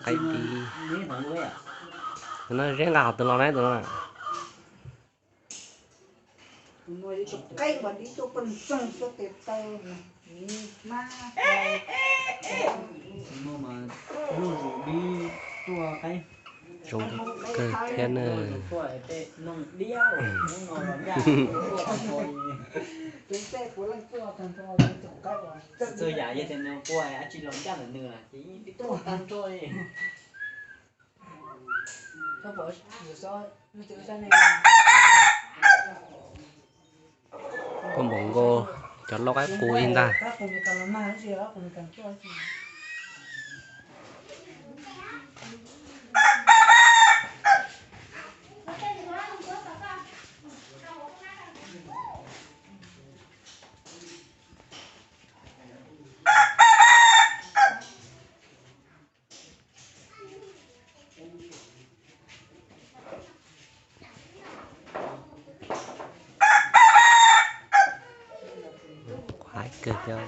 Qaib dib. Tus no zeb nqa hov tus los na tus no. Zoo kawg thiab na. Koj npaum nkaus cov lauj qaib qus li ntag. Qhuav kawg thiab.